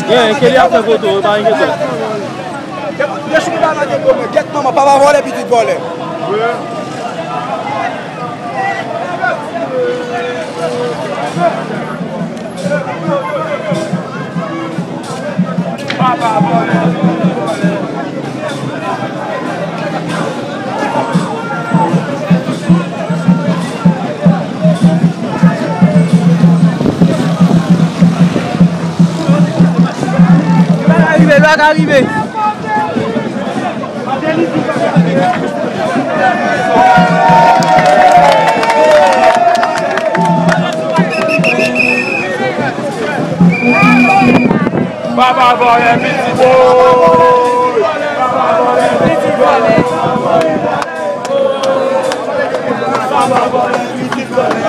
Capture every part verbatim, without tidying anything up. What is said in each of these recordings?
Gen, Kelly ap fè foto, pa gen kesyon. Gèt manman, papa vòlè, pitit vòlè. Li pa ka rive, li pa ka rive. Papa vòlè pitit vòlè. Papa vòlè pitit vòlè. Papa vòlè pitit vòlè.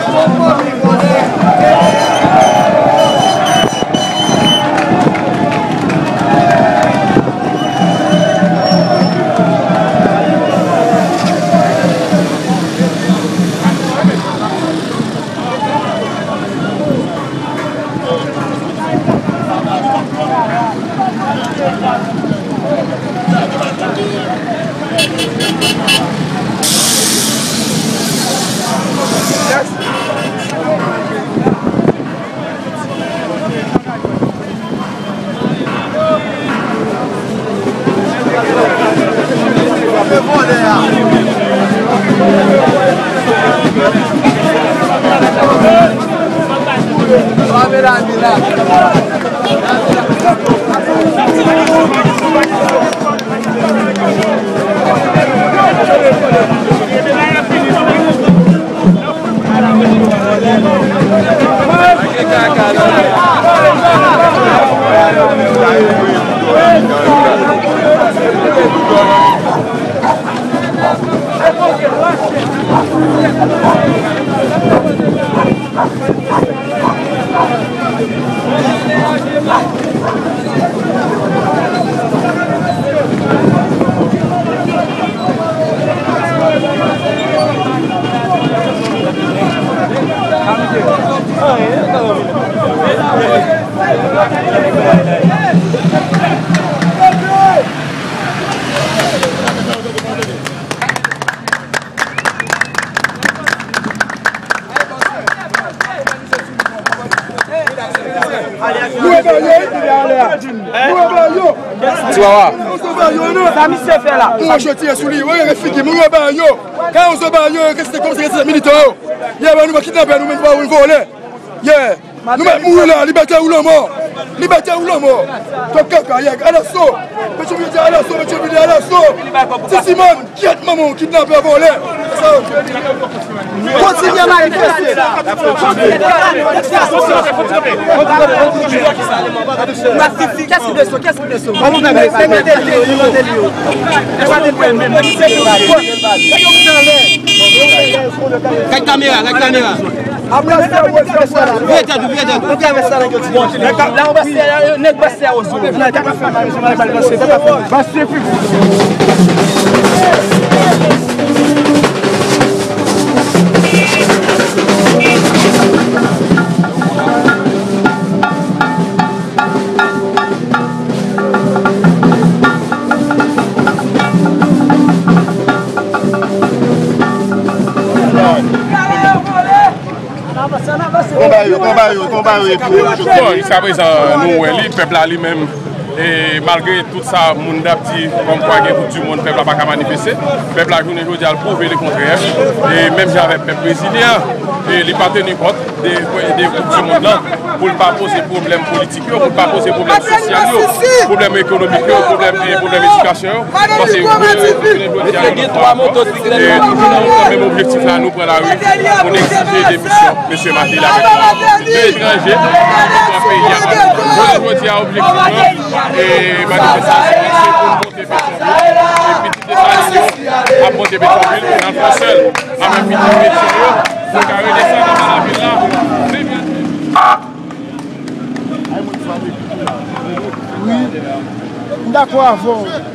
Tiwawa. Sa misye fè la? Mwen jwe tiye sou li, wè figi m, wè ba yo. Ka yo zo ba yo, rete kòmsi rete militan yo. Ye, wè nou kidnapè, nou menm pa vin vòlè. Ye. Nou mèt mouri la, libète ou lanmò. Libète ou lanmò. Twòp kaka, yèg, alaso. Petyon Vide alaso, Petyon Vide alaso. Ti Simòn, kyèt manman w, kidnapè, vòlè. Sa yo. Kontinye manifeste. Kès ki bezwen, kès ki bezwen? Gad kamera, gad kamera. Apre sa, ou wè sa, ou wè sa. Vye tèt ou, vye tèt ou. Ou travèse sa, nèg yo ti. Nèg la, ou pase, nèg pase a Wozou. Nèg la, pase, pase, pase, pase. Konba yo, konba yo, konba yo epi yo. Bon, jiskaprezan, nou wè li, pèp la li menm, e malgre tout sa moun t ap di, kòmkwa gen koup di mond, pèp la pa ka manifeste, pèp la jounen jodi a l pwouve lekontrè, e menm jan avèk pèp brezilyen an, e li pa teni kont de, de koup di mond lan, pou l pa poze pwoblèm politik yo, pou l pa poze pwoblèm sosyal yo, pwoblèm ekonomik yo, pwoblèm, e pwoblèm edikasyon yo. Paske jounen jodi a nou nan fwa ankò, e toujou nan menm objektif la, nou pran lari pou n egzije demisyon mesye Martelly avèk nou. De etranje, nou pran peyi a. Jounen jodi a, objektif lan, e manifestasyon an, se pou n monte Petyonvil, e pitit Desalin yo ap monte Petyonvil pou n al fè sèl avèk pitit Petyon yo, pou yo ka redesann anba lavil la. Wi, m dakò avè w.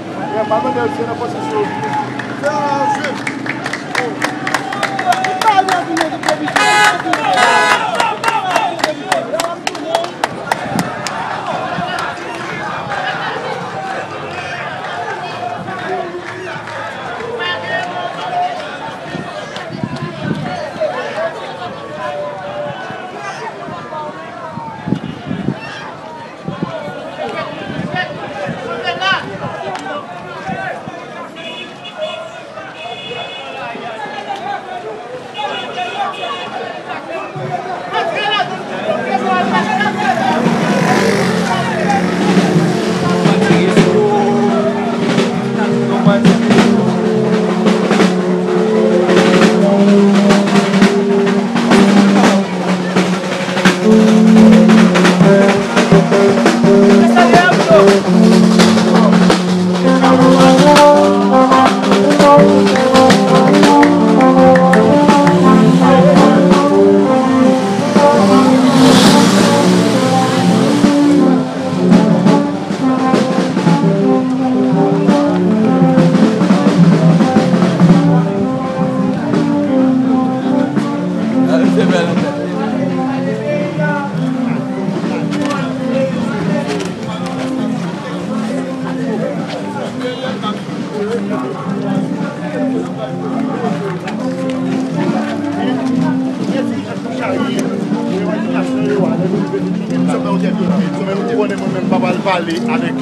Ou konnen mwen menm pa pral pale avèk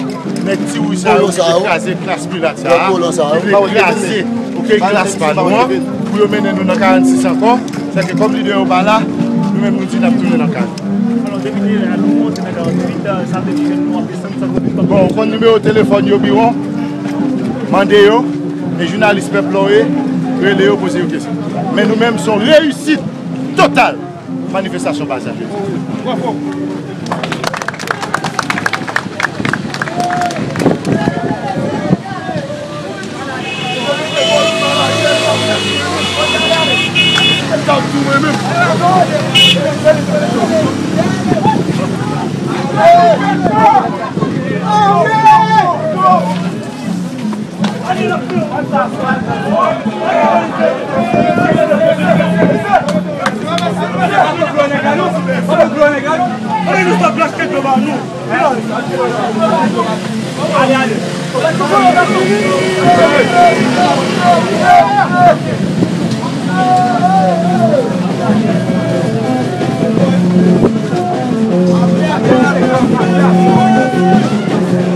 nèg ti wouj sa yo ki vle kraze klas milat sa a, ki vle kraze, oke, klas pa nou an, pou yo mennen nou nan karannsis ankò. Sèke kòm lidè yo pa la, nou menm nou di n ap tounen nan kay. Alò, depi lè a, nou monte nan karannsis, sa vle di nou ap desann san konfizyon. Bon, ou konn nimewo telefòn yo, biwon, mande yo, e jounalis pèp la w ye, rele yo, poze yo kesyon. Men nou menm, se yon reyisit total manifestasyon baz la jodi. Bravo!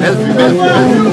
Bèl fi, bèl fi, bèl fi.